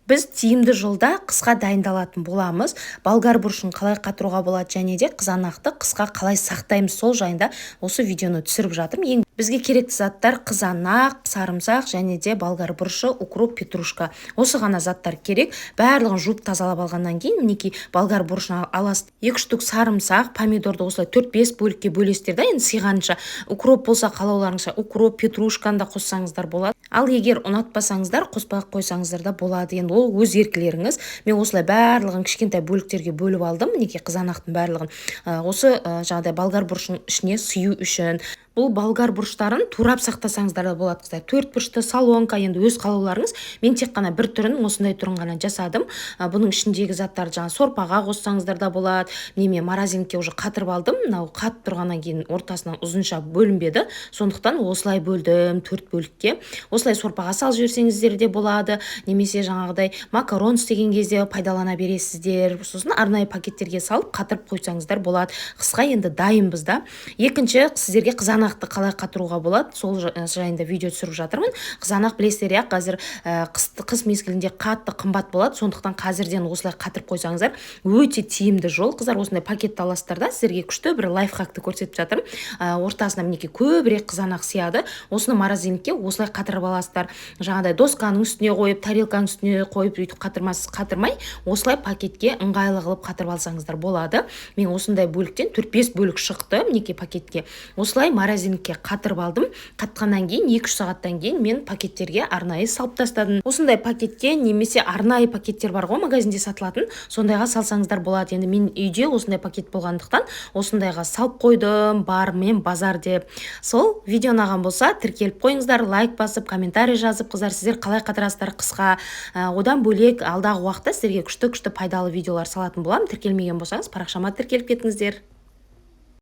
Біз тиімді жолда қысқа дайындалатын боламыз. Болгар бұрышын қалай қатыруға болады және де қызанақты қысқа қалай сақтаймыз, сол жайында осы видеоны түсіріп жатырмын. Ең бізге керекті заттар: қызанақ, сарымсақ және де болгар бұрышы, укроп, петрушка. Осы ғана заттар керек. Барлығын жуып, тазалап алғаннан кейін, мінекей, болгар бұрышын аласыз, екі штук сарымсақ, помидорды осылай 4-5 бөлікке бөлесіздер да, енді сыйғанша. Укроп болса, қалауларыңызша укроп, петрушканы да қоссаңыздар болады. Ал егер ұнатпасаңыздар, қоспай ақ қойсаңыздар да болады, енді ол өз еркілеріңіз. Мен осылай барлығын кішкентай бөліктерге бөліп алдым. Мінекей, қызанақтың барлығын осы жаңағыдай болгар бұрышының ішіне сыю үшін. Бұл болгар бұрыштарын турап сақтасаңыздар да болады, қыздар, төрт бұрышты, соломка, енді өз қалауларыңыз. Мен тек қана бір түрін, осындай түрін ғана жасадым. Бұның ішіндегі заттарды жаңа сорпаға қоссаңыздар да болады. Міне, мен морозильникке уже қатырып алдым. Мынау қатып тұрғаннан кейін ортасынан ұзынша бөлінбеді, сондықтан осылай бөлдім төрт бөлікке. Осылай сорпаға салып жіберсеңіздер де болады немесе жаңағыдай макарон істеген кезде пайдалана бересіздер. Сосын арнайы пакеттерге салып, қатырып қойсаңыздар болады. Қысқа енді дайынбыз да. Екінші, сіздерге қызанақты қалай қатыруға болады, сол жайында видео түсіріп жатырмын. Қызанақ, білесіздер, иә, қазір қыс мезгілінде қатты қымбат болады, сондықтан қазірден осылай қатырып қойсаңыздар, өте тиімді жол, қыздар. Осындай пакетті аласыздар да, сіздерге күшті бір лайфхакты көрсетіп жатырмын. Ортасына, мінекей, көбірек қызанақ сияды. Осыны морозильникке осылай қатырып аласыздар. Жаңағыдай досканың үстіне қойып, тарелканың үстіне қойып, өйтіп қатырмай, осылай пакетке ыңғайлы қылып қатырып алсаңыздар болады. Мен осындай бөліктен 4-5 бөлік шықты. Мінекей, пакетке осылай морозильникке қатырып алдым. Қатқаннан кейін, 2-3 сағаттан кейін мен пакеттерге арнайы салып тастадым. Осындай пакетке немесе арнайы пакеттер бар ғой магазинде сатылатын, сондайға салсаңыздар болады. Енді мен үйде осындай пакет болғандықтан, осындайға салып қойдым, бар мен базар деп. Сол видео ұнаған болса, тіркеліп қойыңыздар, лайк басып, комментарий жазып. Қыздар, сіздер қалай қатырасыздар қысқа? Одан бөлек, алдағы уақытта сіздерге күшті күшті пайдалы видеолар салатын боламын. Тіркелмеген болсаңыз, парақшама тіркеліп кетіңіздер.